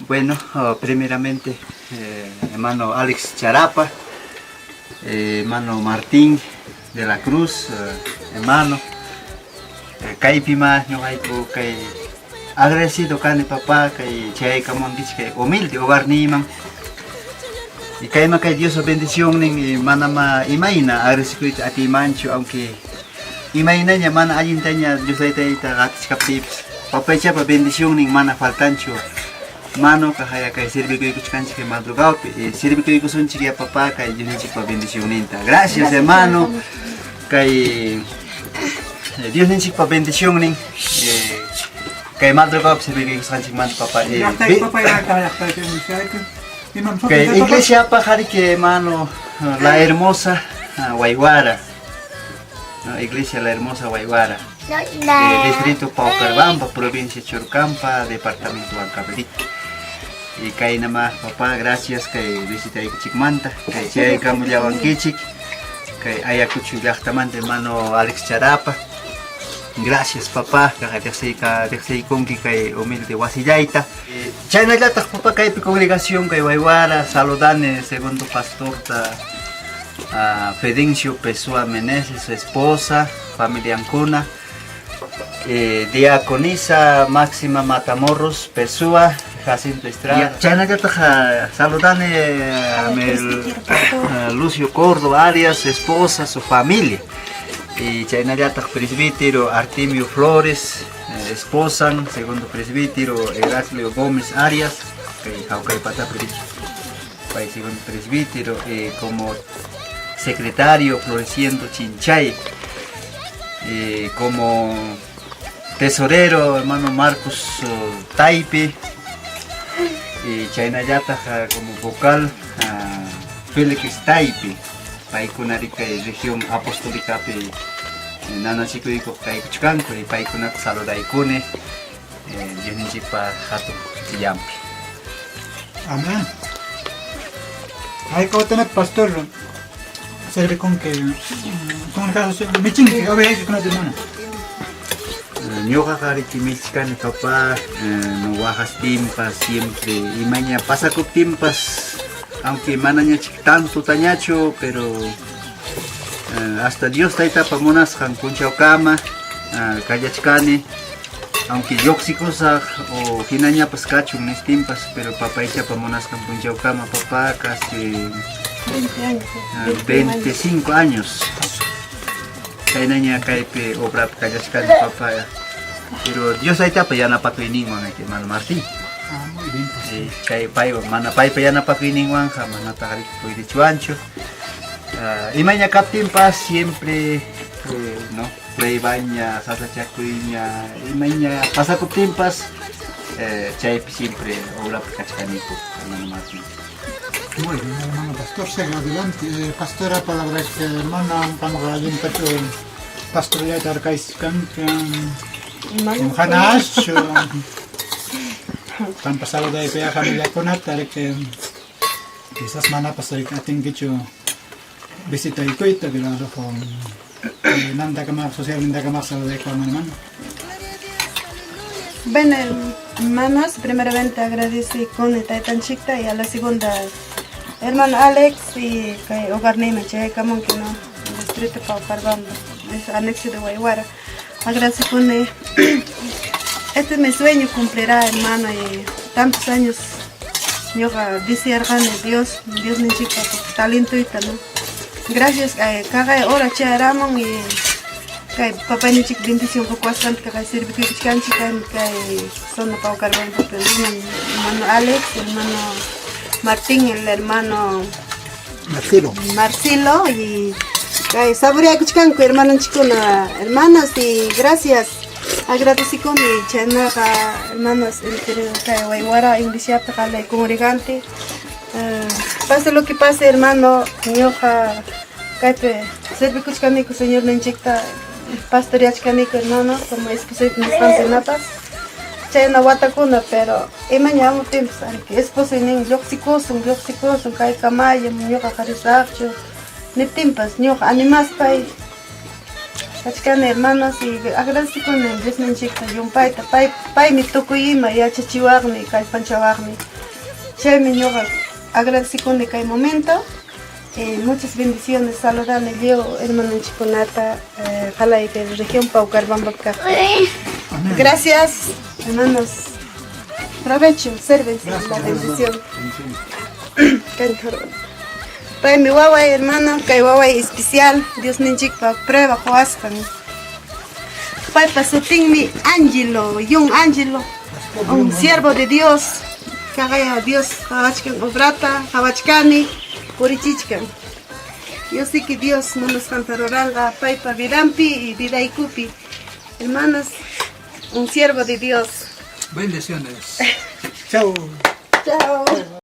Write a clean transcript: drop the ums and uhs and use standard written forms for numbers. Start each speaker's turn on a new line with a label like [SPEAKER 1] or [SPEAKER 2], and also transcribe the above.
[SPEAKER 1] Bueno, primeramente, hermano Alex Charapa, hermano Martín de la Cruz, hermano, kaypima ñuqayku kay agradecido kani papá kay chayaykamuwankichik kay humilde hogarniyman y kayma kay Diospa bendicionnin y manama imayna agradecikuyta atiymanchu aunque imaynaña mana allintaña Dios taytayta qatichkaptiypas papaychapa bendicionnin mana faltanchu mano kajaya kay sirvikuykuchkanchik kay madrugawpi y sirvikuykusunchik ya papá kay Diosninchikpa bendicionninta. Gracias, hermano, kay Diosninchikpa bendicionnin kay madrugawpi sirvikuykusqanchikmanta papá. Kay iglesiapa hariki hermano La Hermosa Huayhuara, no, Iglesia La Hermosa Huayhuara, distrito Paucarbamba, provincia Churcampa, departamento Huancavelica. Y kay nama papá, gracias kay visitaykichikmanta, kay chayaykamullawankichik, kay Ayacucho llaqtamanta hermano Alex Charapa. Gracias papá, riqsiykunki kay humilde wasillayta. Chaynallataq papá kaypi congregación kay Huayhuara, saludani segundo pastorta Fedencio Pessoa Meneses, su esposa, familiankuna, diaconisa Máxima Matamorros Pessoa, Jacinto Estrada. Chaynallataq saludani Lucio Córdoba Arias, esposa, su familia. Y chaynallataq presbítero Artemio Flores, esposan, segundo presbítero Heraclio Gómez Arias, kay Hawkaypatapi riki, pay segundo presbítero, como secretario Floreciendo Chinchay, como tesorero hermano Marcos Taipe, y chaynallataq como vocal Félix Taipe, paykuna riki kay región apostolicapi nanachikuykuq kaykuchkanku y paykunata saludaykuni Diosninchikpa hatun sutillanpi.
[SPEAKER 2] Amén. Hayka watanata pastor servikunki congregación michinki ovejaykikunata hermano?
[SPEAKER 1] Ñuqaqa riki michkani papá, waqastinpas siempre imaña pasakuptinpas aunque manañachik tantotañachu pero hasta Dios taytapa munasqan punchawkama kallachkani aunque lluqsikusaq o hinañapas kachun nistinpas pero papaychapa munasqan punchawkama papá casi 25 años chaynaña kaypi obrapi kallachkani papá, pero Dios taytapa yanapakuyninwan hermano Martín.
[SPEAKER 2] Muy bien.
[SPEAKER 1] Chay paywan mana paypa yanapakuyninwanqa manataq riki puydichwanchu. Imayña kaptinpas siempre no pruebaña sasachakuyña imayña pasakuptinpas chaypi siempre obrapi kachkaniku hermano Martín.
[SPEAKER 2] Muy bien, hermano pastor, siga adelante. Pastora, palabra que hermana, qamqa allintachu pastorayta harkayskanki. Hanaschu. Qampa saludaykuya familiakunata riki quizás manapas atinkichu visitaykuyta, pero nantakama socialnintakama saludaykuwan hermano.
[SPEAKER 3] Bueno, hermanos, primeramente agradecí con el taytanchikta y a la segunda hermano Alex y kay hogarniyman chayaykamunki, no, distrito Paucarbamba, es anexo de Huayhuara. Agradecikuni. Este es mi sueño cumplirá, hermano, y tantos años ñuqa desearqani Dios, Diosninchikpa talentuyta, no. Gracias, kaqay hora chayaramun y kay papayninchik bendición qukuwasqanta kaqay servikuykuchkanchik kay kay zona Paucarbambapi, hermano Alex, hermano Martín, el hermano
[SPEAKER 2] Marcelo.
[SPEAKER 3] Marcelo y kay saboreakuchkanku hermanonchikkuna, hermanos, y gracias. Agradecikuni chaynaqa hermanos entre kay Huayhuara iglesiapi qalay congregante. Pase lo que pase, hermano, ñuqa kaypi servikuchkaniku Señorninchikta pastoreachkaniku, hermano, como esposoypa nisqanpi hinapas. Chayna watakuna, pero imaña hamuptinpas esposoy nin lluqsikusun, lluqsikusun, kaykamalla ñuqaqa risaqchu niptinpas ñuqa animaspay kachkani, hermanos, y agradecikuni Diosninchikta llumpayta, pay paymi tukuy ima yachachiwaqmi, kallpanchawaqmi. Chaymi ñuqa agradecikuni kay momento. Muchas bendiciones, saludani lliw hermanonchikkunata qalay de región Paucarbamba kaq. Gracias, hermanos. Provecho, sérvense la bendición. Paymi waway, hermano, kay waway especial, Diosninchikpa prueba quwasqan. Paypa sutinmi Angelo, Yun Angelo, un siervo de Dios. Kaqaya Dios qawachkan obrata, qawachkani, purichichkan. Yo sé que Dios munasqanta ruranqa paypa vidanpi y vidaykupi. Hermanos, un siervo de Dios.
[SPEAKER 2] Bendiciones. Chao.
[SPEAKER 3] Chao.